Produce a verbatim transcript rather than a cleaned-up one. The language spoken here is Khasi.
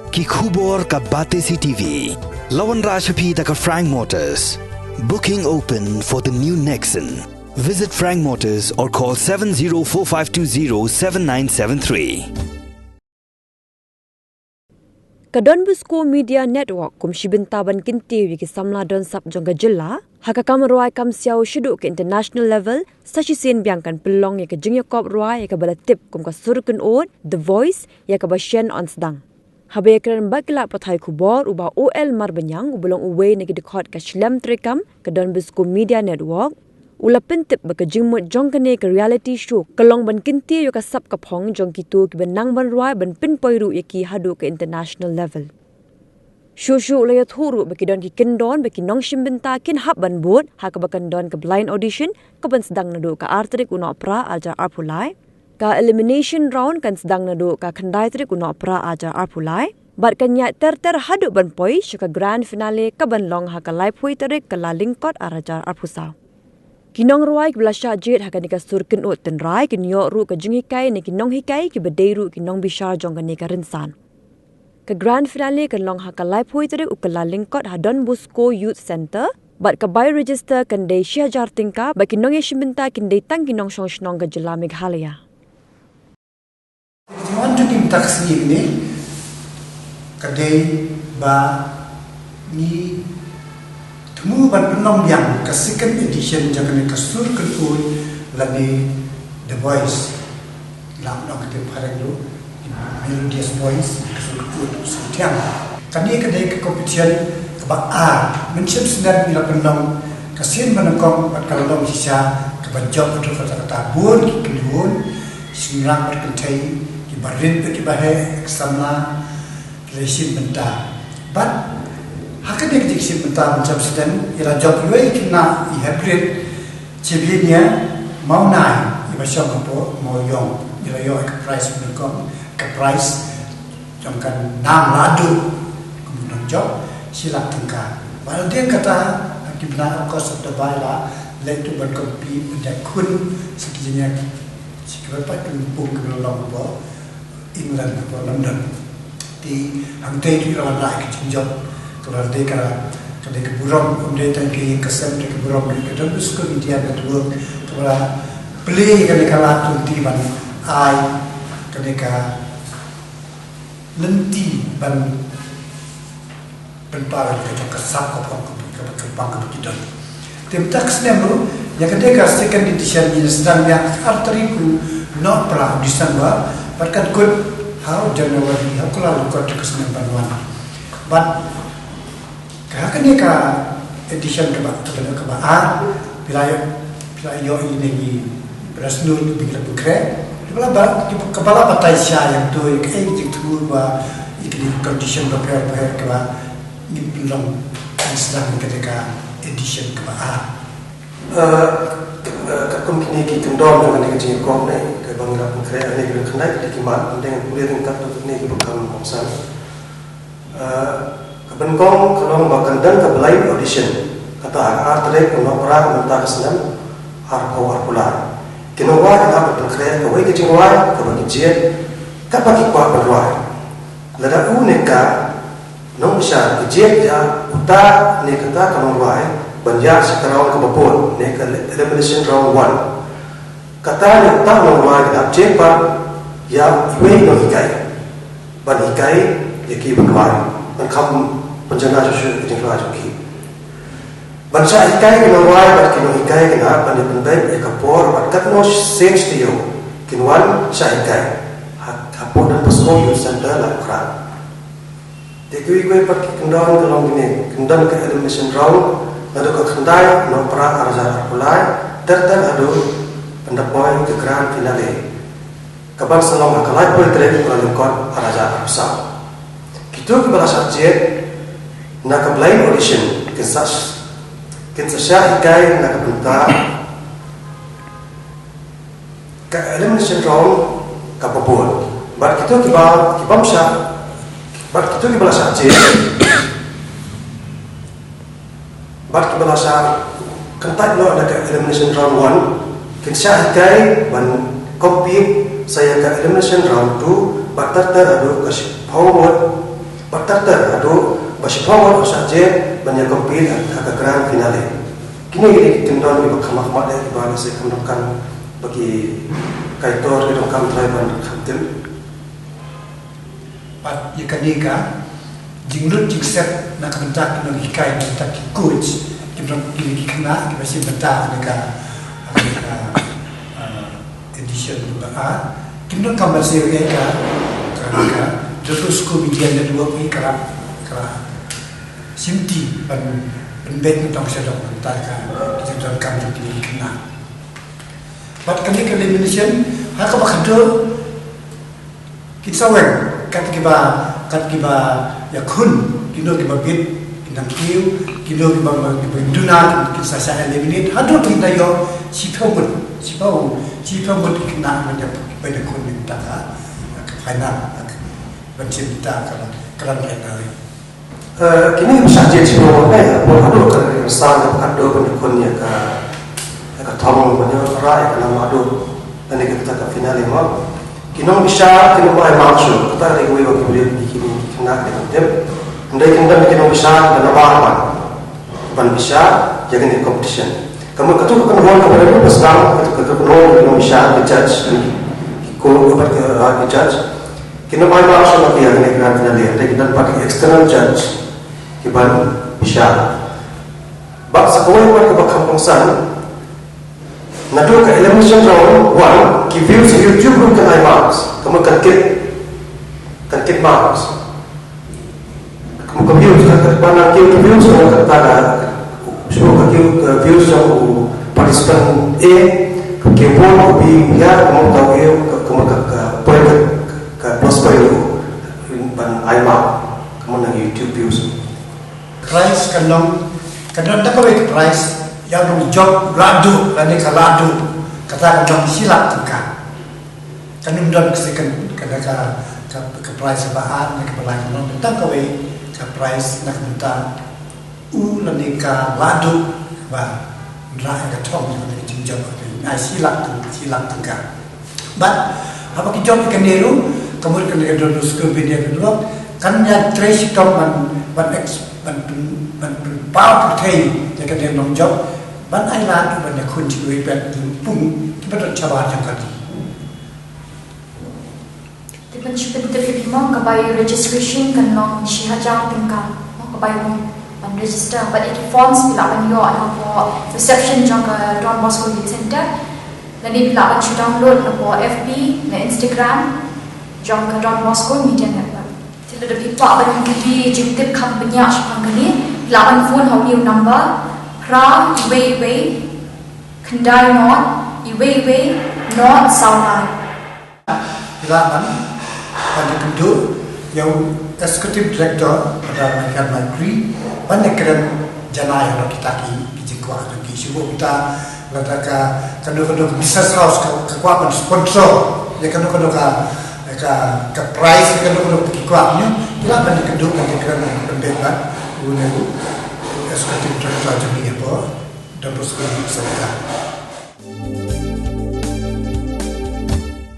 Ki khubor ka Batesi T V. La wanrah sha phi da ka Frank Motors. Booking open for the new Nexon. Visit Frank Motors or call seven zero four five two zero seven nine seven three. Ka Don Bosco Media Network kum shi bynta ban kyntiew ïa ki samla don sap jong ka jylla ha ka kam rwai kam siaw shaduh ka international level, sa shisien biang kan pynlong ïa ka jingïakop rwai ïa kaba la tip kum ka sur kynud, The Voice, ïa kaba shen yn sdang. Haba ïakren bad ki lad pathai khubor, u Bah O L Marbaniang, uba long uwei na ki dkhot ka shlem treikam ka Don Bosco Media Network, u la pyntip ba ka jingmut jong kane ka reality show ka long ban kyntiew ïa ka sap ka phong jong kito kiba nang ban rwai, ban pynpoi ruh ïa ki haduh ka international level. Shuh shuh u la ïathuh ruh ba ki don ki kyndon ba ki nongshim bynta kin hap ban bud ha kaba kan don ka blind audition ka ban sdang naduh ka ar tarik u Nohprah ar hajar arphew lai. Ka elimination round kan sdang naduh ka khyndai tarik u Nohprah ar hajar arphew lai. Bad kan ïaid ter ter haduh ban poi sha ka grand finale ka ban long ha ka laiphew tarik ka Kyllalyngkot ar hajar arphew saw. Ki nongrwai kiba la shah jied ha kane ka sur kynud tynrai kin ïoh ruh ka jinghikai na ki nonghikai kiba dei ruh ki nongbishar jong kane ka rynsan. Ka grand finale kan long ha ka laiphew tarik u Kyllalyngkot ha Don Bosco Youth Centre, bad ka bai register kan dei shi hajar tyngka, bad ki nongïashim bynta kin dei tang ki nongshong shnong ka jylla Meghalaya. Ki wan tu ki mtak sni ni, ka dei ba ngi thmu ban pynlong biang ka second edition jong kane ka sur kynud lane The Voice. Lam nong kate phareng lu, Melodious Voice, ka sur kynud, sur thiang. Kane ka dei ka competition kaba ar, mynshem snem ngi la pynlong, ka sien ba nyngkong bad ka la long shisha, kaba jop haduh katta katta, bun ki kynhun, shynrang bad kynthei, kiba rit bad kiba heh, ki samla, ki la shim bynta. Bad ha kane ka jingshim bynta mynshem snem, i la jop iwei i khynnah i hybrid, Chebinia Mawnai, iba shong hapoh Mawiong, i la ïoh ka prize ba nyngkong, ka prize jong ka nam la duh kum u nongjop, shi lak tyngka. Bad hadien kata, ha ki bnai August, September, i la leit tu ban compete, ban ïakhun sa ki jingïa, sa kiba pat ki lympung kiba la long hapoh England, hapoh London. Te hangtei te i la wanrah ka jingjop, kaba dei ka, ka dei ka burom, ym dei tang ka ïing ka sem, dei ka burom, dei ka Don Bosco Media Network, kaba la plie kane ka lad lynti ban ai kane ka lynti ban pynpaw ïa ka jong ka sap ka phong kaba kyrpang kaba ki don. Te mynta ka snem ruh, ïa ka dei ka second edition, ngin sdang ïa ka ar tarik u Nohprah u December, bad kan kut ha u January, ha u Kyllalyngkot ka snem ban wan. Bad ka, ha kane ka edition kaba, kaba, kaba ar, phi la ïoh, phi la ïoh ïa kine ki para shnong kiba ngi la pynkhreh. Kaba la ba, kaba la batai sha ïa uto, ïa kaei ka jingthmu ba ïa kine ki condition bapher bapher kaba ngin pynlong, ngin sdang ïa kane ka edition kaba ar. Eh, eh, katkum kine ki kyndon jong kane ka jingïakob ne, kaba ngi la pynkhreh, ne ki la khyndai ki dei ki mat, ym dei ngan pule ryngkat, kine kiba kham kongsan. Eh, kaba nyngkong ka long ba kan don ka blind audition, kata ha ka ar tarik u Nohprah mynta ka snem arphew arphew lai. Ki nongrwai kin hap ban pynkhreh kawei ka jingrwai kaba ki jied, kaba ki kwah ban rwai. Lada u ne ka nongbishar ki jied ïa uta ne kata ka nongrwai ban ïaid sha ka round kaba bud, ne ka elimination round one. Kata ne uta u nongrwai kan hap jied pat ïa iwei i nonghikai ban hikai ïa ki ban rwai, ban kham pynjanai shuh shuh ïa ka jingrwai jong ki. Ban shah hikai ki nongrwai bad ki nonghikai kin hap ban ïa pynbeit ïa ka por bad katno sien shi taïew kin wan shah hikai ha, hapoh Don Bosco Youth Centre Laitumkhrah. Te kiwei kiwei pat ki kyndon ka long kine, kan don ka elimination round, naduh ka khyndai Nohprah ar hajar arphew lai, ter ter haduh ban da poi ka grand finale, kaban sa long ha ka laiphew tarik Kyllalyngkot ar hajar arphew saw. Kito kiba la shah jied na ka blind audition kin sa, kin sa shah hikai na ka bynta ka elimination round kaba bud. Bad kito kiba, ki bym shah, bad kito kiba la shah jied, bad kiba la shah kyntait noh na ka elimination round one, kin shah hikai ban compete sa ïa ka elimination round two, bad ter ter haduh ka shiphew ngut Bad ter ter haduh ba shiphew ngut u shah jied ban ïa compete ha ka grand finale. Kine ki dei ki kyndon kiba kham khmat eh kiba lehse kam donkam ba ki kaitor ki donkam trai ban kham tim. Bad ïa kane ka jinglut jingset na ka bynta ki nonghikai, na ka bynta ki coach, ki nong ki, ki khynnah kiba shim bynta ha kane ka, ha kane ka, ah, edition ba ar. Kim donkam ban siew ïa ka, ka, ka Don Bosco Media Network hi ka la, ka la shimti ban, ban beit nyngkong sha dong na ka bynta ka, ka jingdonkam jong kine ki khynnah. Bad kane ka lamination ha kaba khadduh kin sa weng, kat kiba, kat kiba ïakhun, kino kiba bit kin nang kiew, kino kiba, kiba duna kin sa shah eliminate. Haduh kin da ïoh shiphew ngut, shiphew, shiphew ngut ki khynnah ban ïa, ban ïakhun na ka bynta ka, ka final, ban shim bynta ka, ka grand final. Eh, kine ki shah jied shiphew ngut, eh, haduh ka ri san, haduh ban ïakhun ïa ka, ïa ka thong, ban ïa rah ïa ka nam haduh lane ka kata ka finale mo. Ki nongbishar kin ym ai mark shuh, kata ka dei kawei ba ki briew ki, ki, ki khynnah ki dang tip. Hynrei kin don ki nongbishar kiba nabar ban, ban bishar ïa kane ka competition. Ka mut katu ka kynhun kaba ri ba sdang, katu ka kynhun ki nongbishar, ki judge, ki, ki coach, kaba ki, ah, ki judge. Kin ym ai mark shuh na ki ïa kane ka grand finale, hynrei kin don pat ki external judge kiban bishar. Bad sa kawei pat kaba kham kongsan, naduh ka elimination round one, ki views ha YouTube ruh kan ai marks, ka mut kan kit, kan kit marks. Ka mut ka views, ka, ka, ba nang kiew ki views, ka, ka, ka, ka, shuh ka kiew ka views jong u participant A, ka kiew bun u B, u ïa, ka mut ka view, ka, ka mut ka, ka point, ka, ka plus point u ban ai mark, ka mut na YouTube views. Prize kan long, kan long da kawei ka prize, ïa u nongjop la duh, lane ka la duh, kata kan long shi lak tyngka. Kan ym don ka second, ka, ka, ka, ka prize ba ar, ne ka ba lai, kan long da kawei ka prize na ka bynta u lane ka la duh ba rah ka thong, ka jingjop, ka ai shi lak, shi lak tyngka. Bad haba ki jop ïa kane ruh, ka mut kane ka Don Bosco Media Network kan ïa trei shitom ban, ban ex-, ban pyn-, ban pynpaw pyrthei ïa kane ka nongjop, ban ai lad ban ïakhun sha kiwei pat ki pung kiba don shabar jong ka ri. Te ban shu pyntip ïa phi mo, ka bai registration kan long shi hajar tyngka mo, ka bai ban register. Bad ïa ki forms phi lah ban ïoh hapoh reception jong ka Don Bosco Youth Centre. Lane phi lah ban shu download na ka F B, na Instagram jong ka Don Bosco Media Network. Te lada phi kwah ban ïoh jingtip kham bniah shaphang kane, phi lah ban phone ha une u number, phra iwei iwei khyndai nod iwei iwei nod saw lai. Phi lah ban, ban ïakynduh ïa u Executive Director, Phadar Michael Maipree, ban ïakren janai halor kita ki, ki jingkwah jong ki. Shu buh kita, lada ka, kano kano ka business house ka, ka kwah ban sponsor ïa kano kano ka, ka, ka prize, ïa kano kano ka, ki kwah, ne, phi lah ban ïakynduh, ban ïakren, ban pynbeit bad une u Executive Director jong ngi hapoh Don Bosco Youth Centre.